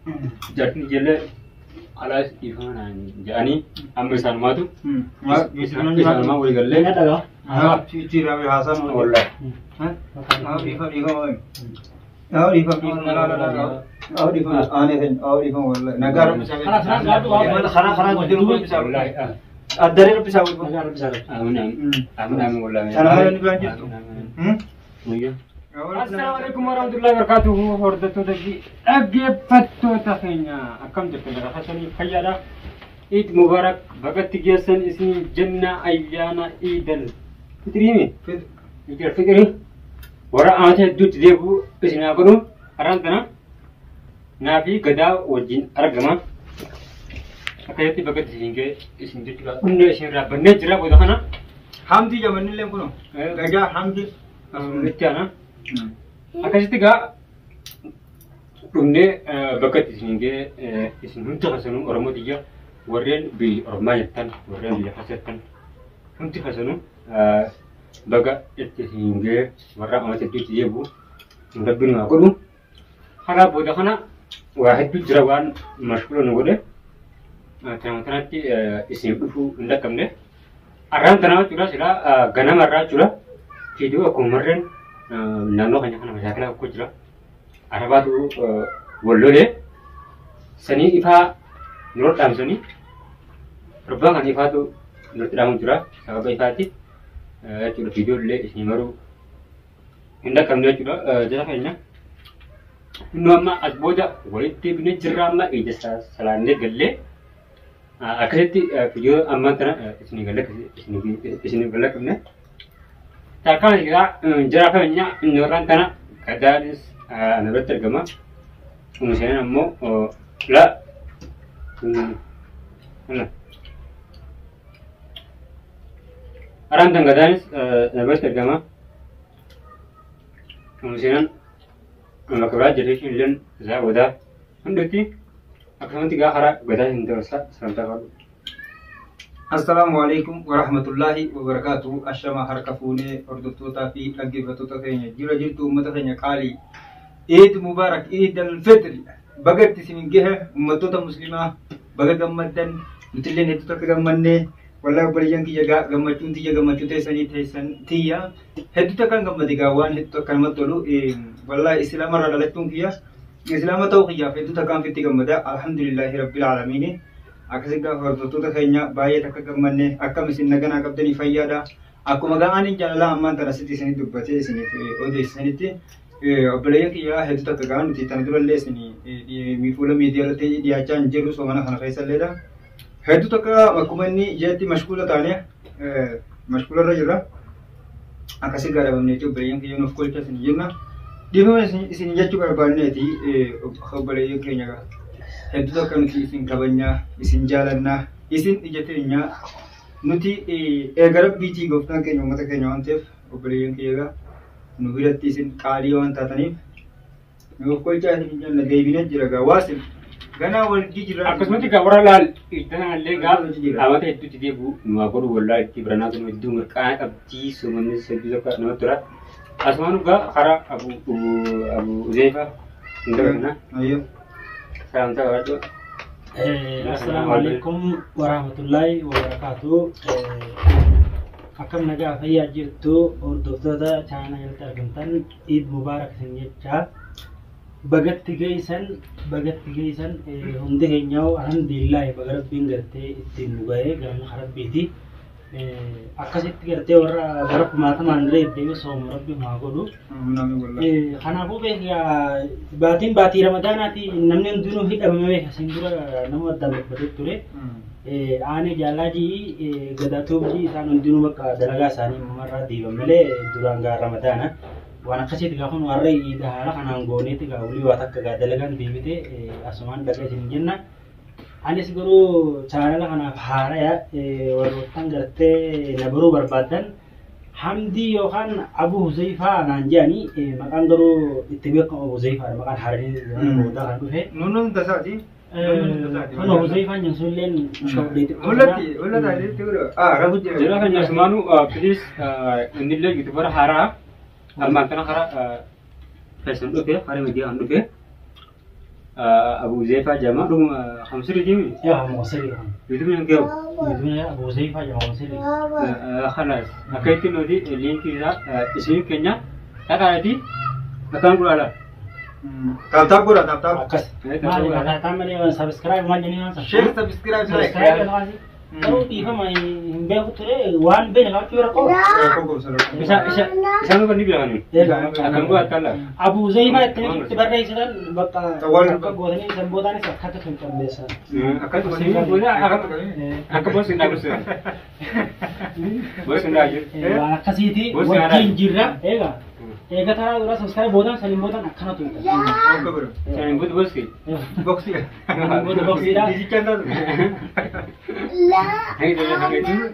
Jaartiin ijoollee alaas dhiifama naan jedhanii amma isaanumaatu isaanumaa walii gallee. Inni dhagaa. Wallaahi. Wallaahi. Aamin aamin. Aamin aamin wallaahi. Aamin aamin. Assalaamu alaikum warahmatullahi wabarakatuh. Hordoftoota fi dhaggeeffattoota keenya akkam jirtu nagaa keessanii fayyaadha. Iid Mubaarak bagatti geessan isin jenna ayyaana Iidal Fixriimi. Iidal Fixrii warra amantii hedduutti deebi'u isin haa godhu. Har'aan tana naa fi gadaa wajjin argama. Akkasitti bagatti isin ga'e isin jechuudha. Dhumne isin irraa bannee jira booda kana. Hamdi jamanillee kuno. Gadaa hamdi. Itti aanaa. Akkasitti gaa dhumnee bakka itti isin ga'e isin hundi keessanuu Oromoo tiyya warreen biyya Oromaa jirtan warreen biyya keessa jirtan hundi keessanuu baga itti isin ga'e warra amata hedduutti deebi'u rabbi nu haa godhu. Karaa booda kana waa hedduu jira waan mashquula nu godhe kanuma kanatti isin dhufuu hin dhaqqabne. Arraan tanaa jechuudha silaa ganama irraa jechuudha. Fiidiyoo akkuma marreen naannoo keenya kana mashaakilaa tokko jira. Arabaatu wal lolee sanii ifaa nurra dhaamsanii torbaan kan ifaatu nurratti dhaamu jira sababa ifaati jechuudha fiidiyoo illee isin maruu hin dhaqqabne jechuudha jara keenya. Nu amma as booda walitti deebinee jirra amma ija salaannee gallee akkasitti fiidiyoo ammaan tana isinii galaqqabne. Takkaan egaa jara keenya inni warraan tana gadaanis ana biratti argama. Umuseenan ammoo la Araan tan gadaanis ana biratti argama. Umuseenan bakka biraa jirti illeen isaa godaa hundatti akkasumatti gaa karaa gadaa hin dabarsa sagantaa qabu. Assalaamu alaikum warahmatullahi wabarakatuh. Ashama harka fuunee hordoftootaa fi dhaggeeffattoota keenya jira jirtu uummata keenya qaalii. Eid Mubarak Eid al-Fitr. Baga itti isin gahe uummattoota muslimaa baga gammaddan nutilleen hedduu takka gammannee wallahi obboleeyyan kiyya gammachuun tiyya gammachuu teessanii teessan tiyya hedduu takkaan gammade gaa waan hedduu takka namatti tolu wallahi islaamarraa dhalachuun kiyya islaama ta'uu kiyyaaf hedduu takkaan fitti gammada alhamdulillahi rabbil aalamiin. Akkasii gaafa hordoftoota keenya baay'ee takka gammanne akkam isin naganaa qabdanii fayyaadha. Akkuma ga'aan jaalalaa ammaan tana sitti isinii dubbatee isiniif odeessisanitti obboleeyyan kiyyaa hedduu takka ga'an nuti tana durallee isin fuula miidiyaa irratti dhiyaachaa hin jirru soomana kana keessa illeedha. Hedduu takka akkuma inni jeetti mashkuula taane mashkuula irra jirra. Akkasii gaadhabamne jechuun obboleeyyan kiyya nuuf kolcha isin jenna. Dhiifama isin jechuu barbaanneeti obboleeyyan keenya gaa. Hedduu takka nuti isin kabajnaa, isin jaalannaa, isin ija teenyaa nuti eega rabbiitii gooftaan keenya uummata keenya waan ta'eef obboleeyyan kiyya gaa nu biratti isin qaalii waan taataniif nuuf kolchaa isin jenna deebinee jira gaa waasin ganaa wal jijjiirraa. Akkasumatti gaa warra laal iddoo kanallee gaa amata hedduutti deebi'u nu haa godhu wallaahi itti biranaa tunu hedduu mirqaana qabdii soomannis hedduu takka namatti tola. Asumaan gaa karaa Abu Abu Uzeefa hin dabarfina. Salamtaa qabaadhu. Assalaamu alaikum warahmatullahi wabarakatuh. Akkam nagaa fayyaa jirtu hordoftoota chaanaa jalatti argamtan Eid Mubaarak isin jecha bagatti geessan bagatti geessan hundi keenyaa alhamdulillahi baga rabbiin gartee ittiin nu ga'ee galma rabbiiti. Akkasitti gartee warra bara kumaatamaan illee deebi'u soomu rabbi haa godhu. Kanaafuu beekaa baatiin baatii ramadaanaati namni hundinuu hidhamame beeka isin dura nama addaan babbatee ture. Aanee jaalaajii gadaa tuubjii isaan hundinuu bakka dalagaa isaanii marraa deeban malee duraan gaa ramadaana. Waan akkasiiti gaafa nu har'a iida haala kanaan gooneeti gaa olii waa takka gaa dalagaan deebite asumaan dhagaa isin jenna. Anis garuu chaanala kanaaf haaraya warroottan gartee na baruu barbaaddan Hamdii yookaan Abu Huzayfaa naan jedhanii maqaan garuu itti beekamu Abu Huzayfaadha maqaan haaranii zamana boodaa kan dhufe. Nuunnoon tasaati. Kun Huzayfaan jedhu sunilleen shoobdee xiqqoo. Mul'atti mul'ata jetti godhu. Ah rafu jira. Jara keenya asumaanuu please innillee yuutubara haaraa ammaan kana karaa keessan dhufe karaa miidiyaa kan dhufe. Abu Zeefaa jedhama. Dhuguma hamsiriitii Yaa moosiri. yuutuubiin keewu. Abu Zeefaa jedhama moosiri. Khalas akka itti nuti liinkii isaa isin keenya dhaqaati akkaan gulaala. Tap tap godha tap tap. Akkas. Maali mataa malee subscribe maal jennee naan Share subscribe like. Subscribe maal Garuu dhiifama hin beeku ture waan beekne qabaachuu rakkoo. Rakkoo gosa rakkoo. Isa isa isaan kan ni beekani. Akkan gulaala alla. Abu Zeefaa itti barreessitan bakka Tawwal- akka gootanii san boodaanis akkatti tun calleessan. Akka isin booda akka boos hin dhaabsu. Boos hin dhaabsu. Waan akkasiiti Boos wajjin jirra. Egaa eega taraa dura subscribe boodaan saniin boodaan akkana tuuta. Akka godha. Saniin booda boosi. Boksii. Booda boksiidha. Fiizichaan taatu. Hanga hanga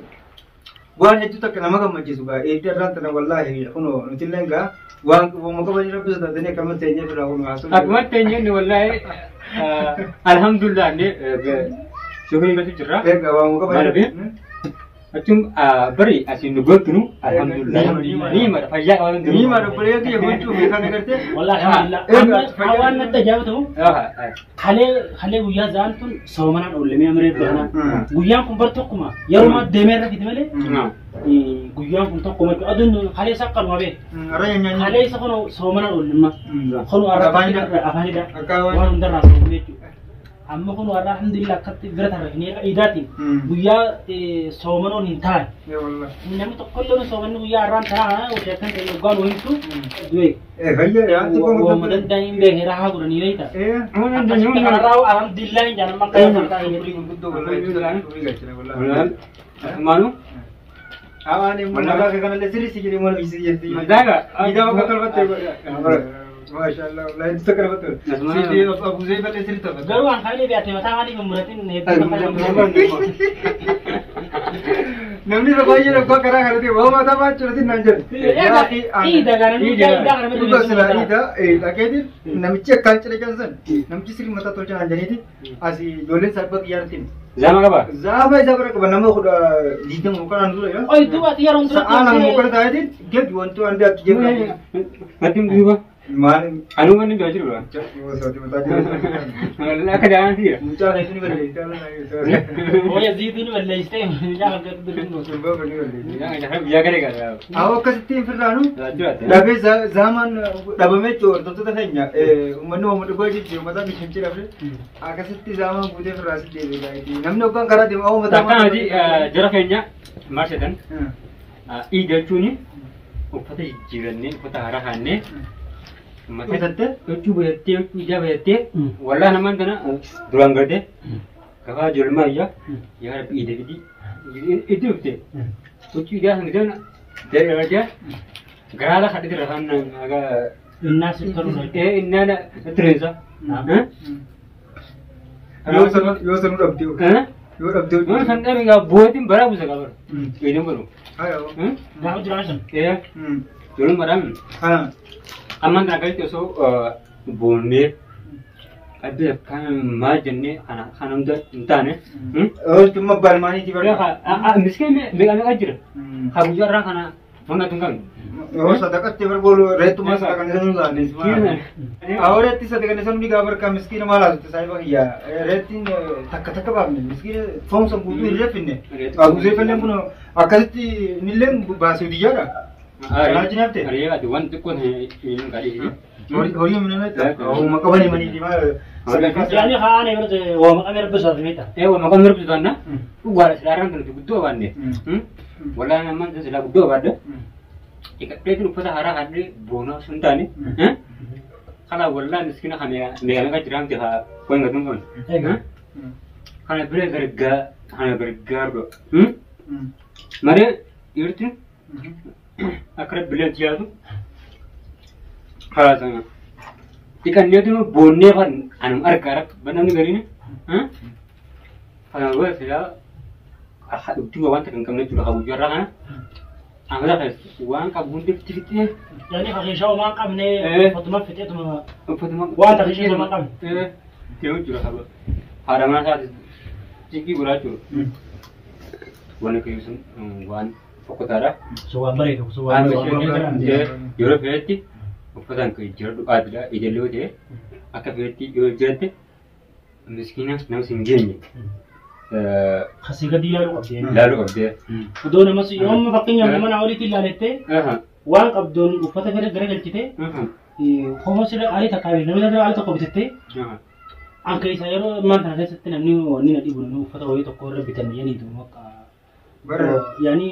Waan hedduu takka nama gammachiisu gaa eedda irraan tana wallaahi kunoo nuti illee gaa waan uumama qabanii rabbi sodaatanii akkamatti teenyee biraa kun haasuu. Akkuma teenyeen wallaahi alhamdulillah ne shukrii gatu jirra. Egaa waan Maal qabanii. Achum bari asiin nu gootinu alhamdulillah. Ni mara fayyaa qaban Ni mara obboleeyyan kiyya gochuu fi kan agartee. Wallaahi alhamdulillah. Amma waan natti ajaa'ibu ta'u kalee kalee guyyaa za'an tun soomanaan oollemee amiree bahanaa. Guyyaan kun bar tokkuma yeroo deemee irra fide malee guyyaan kun tokkuma jechuudha. Aduun kalee isa akkanuma bee. Arra nyaanyi. Kalee isa kun soomanaan oollemma. Kun har'a afaanidha. Akka waan- Waan hundarraa soomne jechuudha. Amma kun har'a alhamdulillah akkatti bira tarrafnee iidaatiin guyyaa soomanoon hin taane. Namni tokkollee soomanni guyyaa har'aan taraa hojii akkan ta'e yoggaan wayintu du'e. Fayyaa yaanti kun. Waama danda'an hin beekne rahaa godhanii beekta. Akkasitti kanarraa alhamdulillah hin jaalan makka yoo ta'e Guddoo wallaahi. Wallaahi. Maanu Awaan immoo maqaa kee kanallee sirrii si jedhee mana bisi jetti. Madaaga. Idaa bakka tolfatte. Maashaallah wallaahi hedduu takka namatti tola. Siif Abu Zeefallee sirrii tolfatte. Garuu waan kaanii beekte mataa maaliif hin muratin hedduu. Namni irra baay'ee rakkoo karaa kana ta'e waa mataa baachuudhatiin naan jedhu. Iida gaana iida kana Dhugaa sila iida dhageetiin namichi akkaan cile jansan namichi sirrii mataa tolcha naan jedhaniiti asii ijoolleen salphaa xiyyaarratti himi. Zama qaba. Zaafa isaa bira qaba nama 20 muka naan dura jira. Oy duuba ati yeroo Sa'aa lama muka taa'eetiin gadi wanti waan adda jedhu. Natti duuba. Maal Anuu manni biraa jiru. Akka daa'aan siira. Mucaa keessatti ni balleessite. Oya ziituu ni balleessite mucaa kan gadi Biyyaa garee gaara. Awwa akkasitti hin firraanu. Dhabee zaamaan dhabamee jechuun hordoftoota keenya uummanni uummata dhugaa jechuun mataa bishimchi dhabde akkasitti zaamaan guutee firraa si deebi'e. Namni hoggaan karaa deemu awwa mataa. Takkaan hojii jara keenya maal jedhan iida jechuun uffata jijjiirannee uffata haaraa kaannee Bitattee? Huccuu bitattee huccuu ijaa bitattee walaa namaan tana duraan galtee gafaa ijoollummaa ijaa yaa rabbi iida fidi itti dhufte huccuu ijaa san gidan daree garaala kadhate rafaan haga Innaa si tolu. Innaa tireensa. Yoo sanuu dhabdee. Yoo dhabdee. Yoo san dhabe gaa bootiin baraa buusa gaa bara. Iidan baru. Gaafa jiraan sun. Ijoolleen baraan ammaan kana akkasitti osoo boonnee adda kan maal jennee kana kan hunda hin taane. Oolchummaa balmaaniiti bara. Miskiin meeqa meeqa jira. Haa guyyaa irraa kana hunda tun qabne. Yoo sadaqatti barboolu reettumaa sadaqan isa nu taane. Awwa reetti sadaqan isa nu gaafa barkaa miskiina maal haasofte saayiba kiyya reettiin takka takka baafne miskiina foomsa guutuu hin reeffinne. Abuzeeffanneen kun akkasitti innillee baasee biyyaadha. Kanaa wajjin hafte? Ariyaa waan xiqqoo hin gadhiisi. Horii minamee uuma qabanii maniiti maal sadaqaa. Yaani haan eegalte waama qabee rabbi sodaate beekta. Ee waan maqaan rabbi sodaanna dhugaadha silaa irraan kan guddoo baanne. Walaa namaan silaa guddoo baadde. Dhiqadheetiin uffata haaraa haadhee boonaa sun taane. Kana walaa miskiina kan meeqa meeqa jiraamti haa waan gatuun qabne. Kana bira gargaar kana gargaaru. Maree dhiirti akka rabbilee dhiyaatu karaa sana. Dhiqanneetu boonnee fan anum argaa rabbi namni gariin. Kana booda silaa dhugduu wanta kan qabne jechuudha qabu jarraa kana. Amala keessa waan qabu hundi itti fixee. Yaani fakiishaa waan qabne fatuma fixeetuma Uffatuma waan fakiishaa waan qabne. Deemu jira qaba. Haadha manaa isaatis cinqii godhaa jiru. Wanni kun sun waan fokkotaadha. So waan bareedu so waan Yeroo fedhetti Uffataan kan jijjiiradhu aadidha. Ijallee yoo ta'e akka feetti yoo jijjiiratte miskiina nama si hin geenye. Kasii gadi ilaaluu qabdi. Ilaaluu qabdee. Odoo namas yoo amma fakkeenyaaf nama naa oliitti ilaalettee waan qabduun uffata fedhe gara galchitee homo sirra qaalii takka namni irra qaalii tokko bitattee anka isa yeroo ammaan kana keessatti namni wanni na dhibu namni uffata wayii tokko irra bitan yaniitu bakka yaani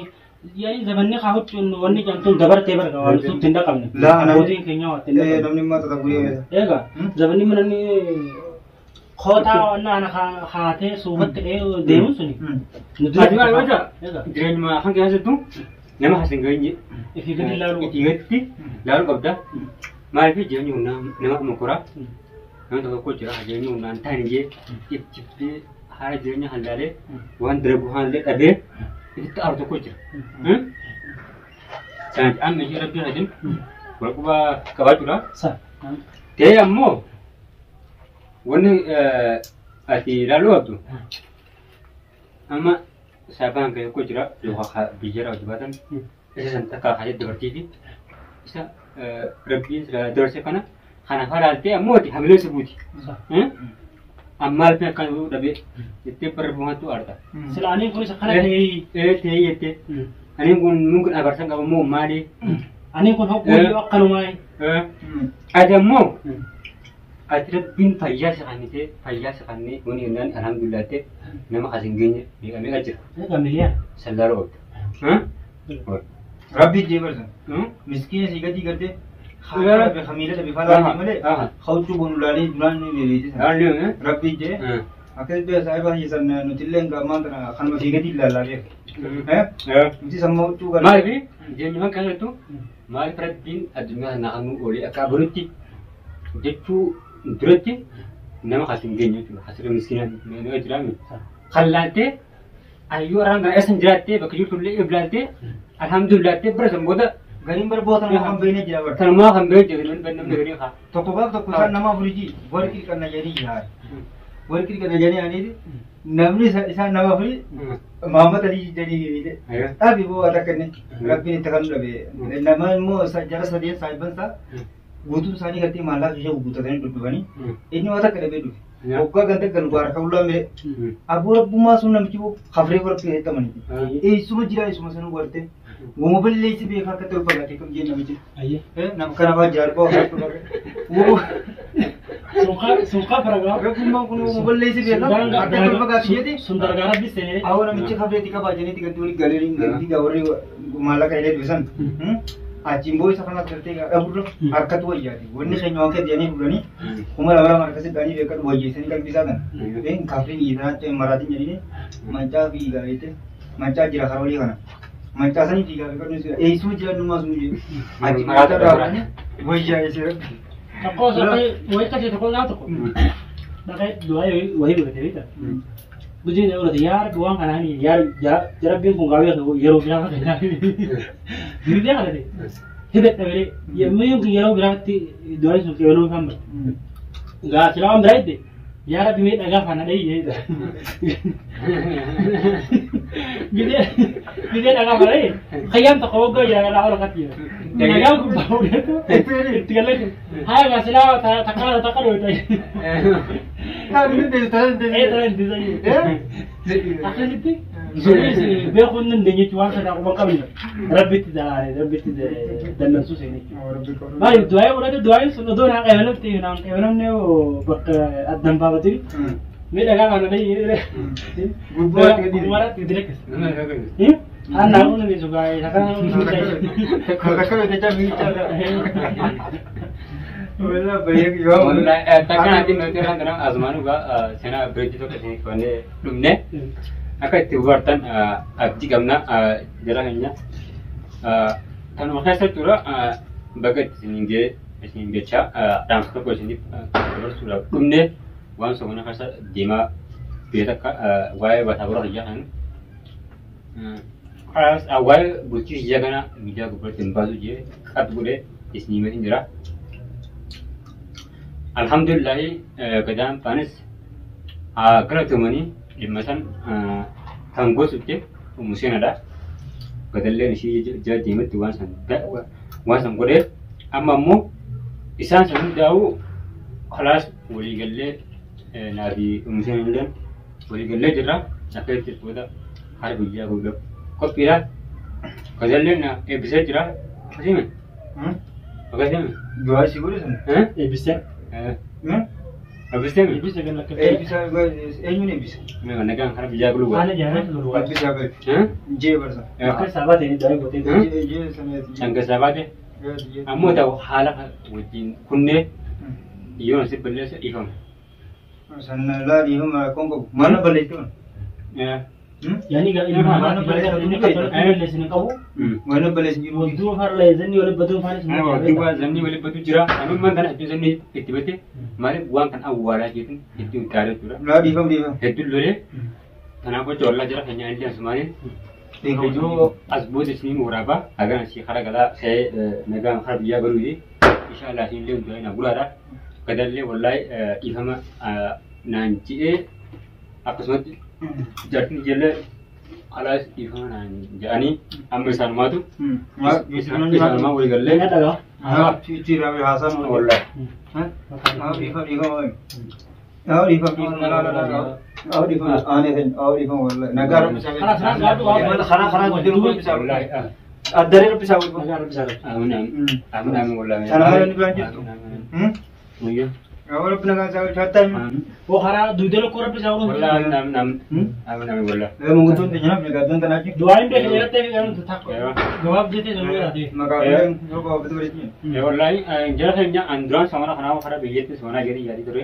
yaani zamanni haa huccuun wanni jedhamtuun dabartee barga waan suutti hin dhaqabne. Abbootiin keenya waa itti hin dhaqabne. Namni immoo tata guree. Egaa zamanni namni kootaa waan ana haatee suufatti dhee deemu suni. Nu dura Ati maal goota? Egaa Jireenyuma kan keessattuu nama has hin geenye. Ifii gadi ilaaluu Ifii gaditti ilaaluu qabda. Maaliif jireenyi humnaa nama mokoraa nama tokko tokko jira jireenyi humnaan ta'an jee if jibbee haala jireenya hallaalee waan dalagu haallee dhabee itti aaru tokko jira. Sanatti amma ishee rabbiin hajin wal quba qabaachuudha. Sa. Ta'ee ammoo wanni ati ilaaluu qabdu amma saaphaan kan tokko jira yookaan biyyarraa hojii baatan isa san takka kaasee dabartii fi isa rabbiin dabarse kana kana falaaltee ammoo ati hamilee si buuti. Amma alfee akkan dhabee jettee barra bu'aatu aarta. Sila aniin kunis akkana ta'ee. Ee ta'ee jettee aniin kun mungkin abarsan qaba moo maali? Aniin kun hogguu akkanumaa. Ati ammoo ati rabbiin fayyaa si kannitee fayyaa si kannee wani jennaan alhamdulillah ta'e nama as hin geenye meeqa meeqa jira. Egaa miliyaa. Sallaaloo qabda. Rabbi jee barsan. Miskiina si gadi gartee. Hamiila dhabe falaa malee. Hawwachuu boonu laalee duraan ni beeksisa. Rabbi jee. Akkas bee saayiba hiisan nuti illee ammaan tana kanuma si gadi ilaallaa beeku. Nuti sammuu huccuu gara. Maaliif jireenyuma kan jettu maaliif rabbiin addunyaa kana kan nu oolee akka barutti jechuu duratti nama as hin geenye jechuudha. Asirra miskiina meeqa jiraame. Kallaaltee ayyuu araan kana eessan jiraattee bakka jirtu illee iblaaltee alhamdulillah bira san booda Gariin barboota nama kan beekne jira bara. Tanumaa kan beekne jira namni gariin haa. Tokko gaaf tokko isaan nama afurii warqii qanna jedhanii jira. Warqii qanna jedhanii aniiti namni isaan nama afurii Muhammad Ali jedhanii dhaabi boo waan akka inni rabbiin itti kan dhabe. Nama immoo jara sadeen saahiban isaa guutuun isaanii gartee maallaqa ishee guutatanii dudduubanii inni waan takka dhabee dhufe. Waggaa ganda galu baaraka ullaa mee aboo rabbummaa sun namichi hafree warqii heettamanii. Eessuma jira eessuma sanuu gartee. Woma balleessi beekaa akka ta'e fagaatee kam jee namichi. Nama kana fa'aa jaarbaa Sunqaa faragaa. Rabbummaan kun woma balleessi beekaa akka ta'e fagaatee jedhe. Sun dargaa rabbi seenee. Awwa namichi hafreetti qabaa jedhanii ganti walii galeeriin ganti warri maallaqa illee duusan. Achiin boo isa kanas gartee dhaburra harkatu wayyaati. Wanni keenya waan keessa jedhanii fuudhanii 2000 lama harkasi dhanii beekan wayyeessanii qalbii isaa kana. Kaafriin dhiiraa maraatiin jedhanii mancaa fiigaa jettee mancaa jira karoolii kana. Mancaa sanii fiigaa beekan eessuma jira nummaa sun jedhu. Achi mancaa dhaabanii wayyaa ishee rabbi. Tokko wayii kasee tokko naa tokko. Dhaqee du'aa wayii godhatee beektaa. Gujiin godhate yaa rabbi waan kanaan yaa rabbiin kun gaawee yeroo biraa fakkaata. Diridee kadhate. Hidhadha malee yommuu kun yeroo biraatti du'aan sun qeeloo kan barte. Gaa silaa waan biraa hidde yaa rabbi mee dhagaa faana dhayi jedhe. Bidee dhagaa faana dhayi khayyaan tokko waggaa jira galaa ol katti jira. Dhagaan kun bahuudheetu itti galee haa gaa silaa takka takka dhoyta. Akkasitti sunis beekuun dandeenye jechuun waan sana quba qabna. Rabbitti rabbitti dallansuu seene jechuudha. Maaliif du'aa godhate du'aan sun odoo naa qeebalamte naan qeebalamne bakka addan baafatee mee dhagaa kana dhahee gubbaatti gadi lakkise. Haan naa kun beeku gaa'ee isa kana. Takkanaatiin nuti irraan kana asumaan dhugaa seenaa bireetti tokko isin qabannee dhumne akka itti hubartan abdii qabna jara keenya. Kanuma keessa jechuudha bakka itti isin ga'e isin gechaa dhaamsa tokko isiniif dabarsuudhaaf dhumne waan soomana keessa deemaa biyya takka waa'ee bataa bora hojjaa kan waa'ee bultii hiyyaa kana miidiyaa gubbaatti hin baasu jee qabdu godhee isin himeetiin jira. Alhamdulillahi gadaan faanis galatomanii dhimma san kan gosutte Museenadha. Gadalleen ishii jala deematti waan san godhee amma ammoo Isaan san hundaa'u kalaas waliigallee naa fi uummiseen illee waliigallee jirra. Akka itti booda haala biyyaa guutuu qophiidha. Kasallee na eebbisee jira. Akkasii akkasii. Du'aa si godhe sun. Eebbisee. Eebbisee mi? Eebbisee kan akka Eebbisa eenyuun eebbisa? Nagaan kana biyyaa galuu Haala jaalala lolu waa. Rabbi isaa galchu. Jee barsa. Akka sabaa ta'e du'aa gootee. Jee saneeti. Sangasaa baate ammoo ta'u haala wajjin kunnee yoo si balleessa dhiifama. Sanna laa dhiifama rakkoon qabu. Maal na balleessitu? Yaani gaa ilma namaa inni balleessin qabu. Maal na balleessin jiru? Wadduu farla zanni wal baduun faanis. Duuba zanni waliin batu jira. Anummaan kana iddoo zanni itti bate maaliif waan kan awwaalaa jeetin itti utaalee jechuudha. Laa dhiifama dhiifama. Hedduun lolee kanaaf gocha wallaa jira keenya illee asumaaniin. Iddoo as booda isinii waraabaa hagan asii kara galaa ka'ee nagaan kara biyyaa galuuti. Inshallah isin illee hundaa na guraadha. Gadallee wallahi dhiifama naan ji'ee akkasumatti jaartiin ijoollee alaas dhiifama naan jedhanii amma isaanumaatu isaanumaa walii gallee. Ina dhagaa. Wallahi. Wallahi. Nagaa rabbi isaa galchu. Amin amin. Amin amin wallahi. Sana Amin. Oo karaa duudee lokkoo rabbi isaa Wallahi godhu. amin amin amin. Amin amin wallahi. Du'aan beekan jalatti eegamu takka. Gabaaf jettee sun godhaate. Wallahi jara keenya an duraan samara kanaaf karaa biyyatti soonaa jedhee yaadii ture.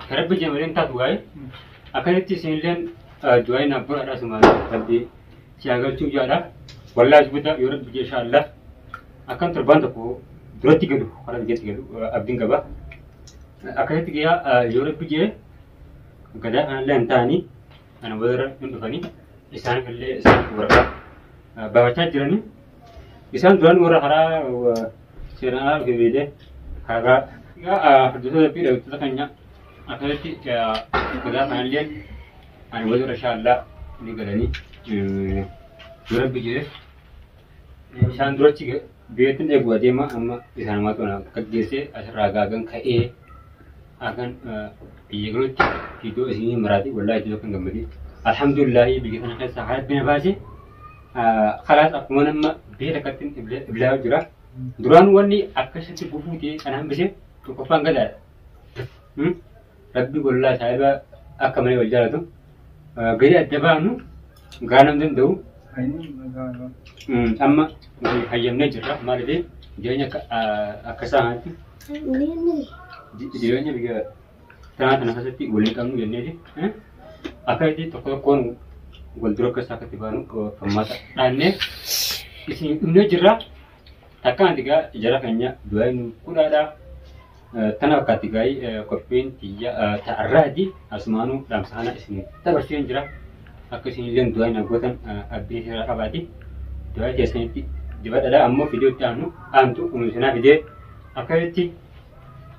Karaa biyya malee taatu gaa'e. Akkasitti isinilleen du'aa naaf godhaadha sumaan rabbi si agarchuu jaadha. Wallahi booda yoo rabbi insha Allah akkan torbaan tokko duratti galu karaa biyyatti galu abdiin qaba. Akkasitti guyyaa yoo rabbi jee gadaa kanallee hin ta'anii ana booda hin dhufanii isaan illee isaan waraqaa baafachaa jiranii. Isaan duraan warra karaa seeraan alaa dhufe beekee karaa hordoftoota fi dhaggeeffattoota keenya akkasitti gadaa kanallee ani booda insha Allah ni galanii yoo rabbi jee isaan durachi biyyattiin eegu adeema amma isaan maatu gaggeessee asirraa gaagan ka'ee akan biyya galutti iddoo isinii maraati wallahi iddoo kan gammadee alhamdulillahi biyya kana keessa haala baase kalaas akkuma nama biyya takkatti iblaa jira duraan wanni akkasitti gufuu ta'e kan hambise tokkoffaan gadaadha. Rabbi gollaa saahiba akka malee wal jaalatu gadi adda baanu gaa nam danda'u amma hayyamnee jirra maaliif jireenya akka isaanitti jireenya biyya tanaa tana keessatti waliin qabnu jenneeti akka itti tokko tokkoon wal dura akka isaa akkatti baanu furmaata dhaannee isin dhumnee jirra. Takka ati gaa jara keenya du'aa nu kudhaadha. Tana fakkaatti gaa'ii qophiin tiyya ta'arraati asumaanuu dhaamsa isin dabarseen jira. Akka isin illee du'aa na gootan abdii seeraa qabaati. Du'aa keessanitti dibadhadha ammoo fidee itti aanu aantu kunuunsinaa fidee akkasitti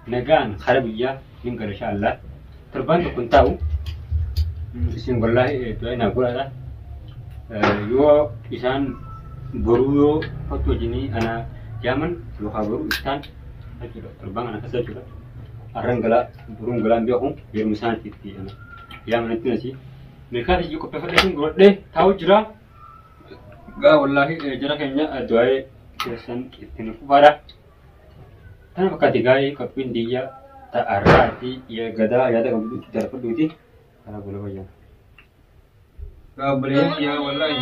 nagaan kara biyyaa nin gala insha Allah. Torbaan tokko hin taa'u isin wallaahi du'aa na godhaadha. Yoo isaan boruu yoo kottu wajjinii ana yaaman yookaan boruu isaan jechuudha. Torbaan kana keessa jechuudha. Har'aan galaa boruun galaan beeku yeroo isaan itti ana yaamanitti nasi. Meeshaa iyyuu qopheeffadhee sun godhadhee taa'u jira. Gaa wallaahi jara keenya du'aa keessan ittiin fufaadha. Kana fakkaate gaa'ee qophiin biyya ta'arraati gadaa yaada qabdu itti darfadhuuti. Karaa gola fayyaa. Obboleeyyan wallahi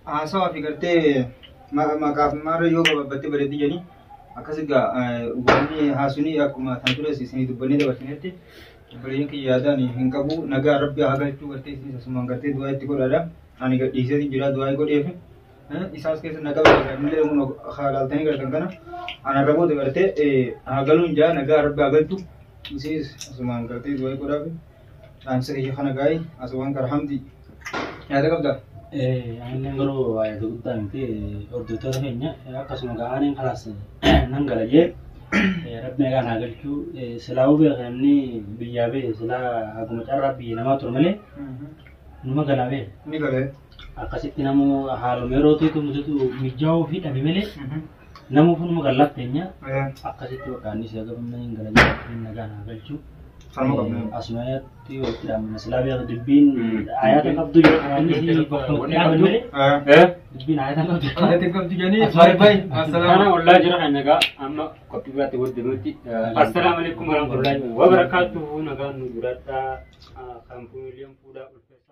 haasawaa fi gartee maqaaf maarra yoo gabaabbattee bareeddii jedhanii akkas egaa wanni haasuni akkuma tan tures isinii dubbannee dabarsinetti obboleeyyan kiyya yaadaan hin qabu nagaa rabbi haa galchuu gartee isinis asumaan gartee du'aa itti godhaadha ani gadhiiseetiin jira du'aa godheef isaas keessa nagaa barbaadamillee kun laaltanii gartan kana ana irra booda gartee haa galuun jaa nagaa rabbi haa galchu isinis asumaan gartee du'aa godhaaf dhaamsa kiyya kana gaa'ee asumaan kara hamdi yaada qabdaa. Ani garuu yaada guddaa miti hordoftoota keenya akkasuma ga'aniin kalaas nan gala jee rabbi nagaa naa galchuu silaa'uu beeka namni biyyaa bee silaa haguma carraa biyya namaa ture malee numa galaa bee Ni galee. Akkasitti namuu haaluma yeroo tuutu mutatu mijaa'uu fi dhabe malee. Namuuf numa gallatteenya akkasitti bakka annis gabamna hin gala jedhu nagaan haa galchu. Sanuma qabna. Asumayatti walitti dhaabna. Silaa beeku dubbiin ayyaata qabdu jedhu innis bakkuma itti dhaaban malee dubbiin ayyaata qabdu. Ayyaata qabdu jedhanii bye bye. Kana Assalaamu. ollaa jira kan nagaa amma qophii biraatti wal deemutti. Assalaamu alaikum warahmatullahi wabarakatuhu. Nagaan nu jiraadhaa. Kan fuuleen fuudhaa ulfeessa.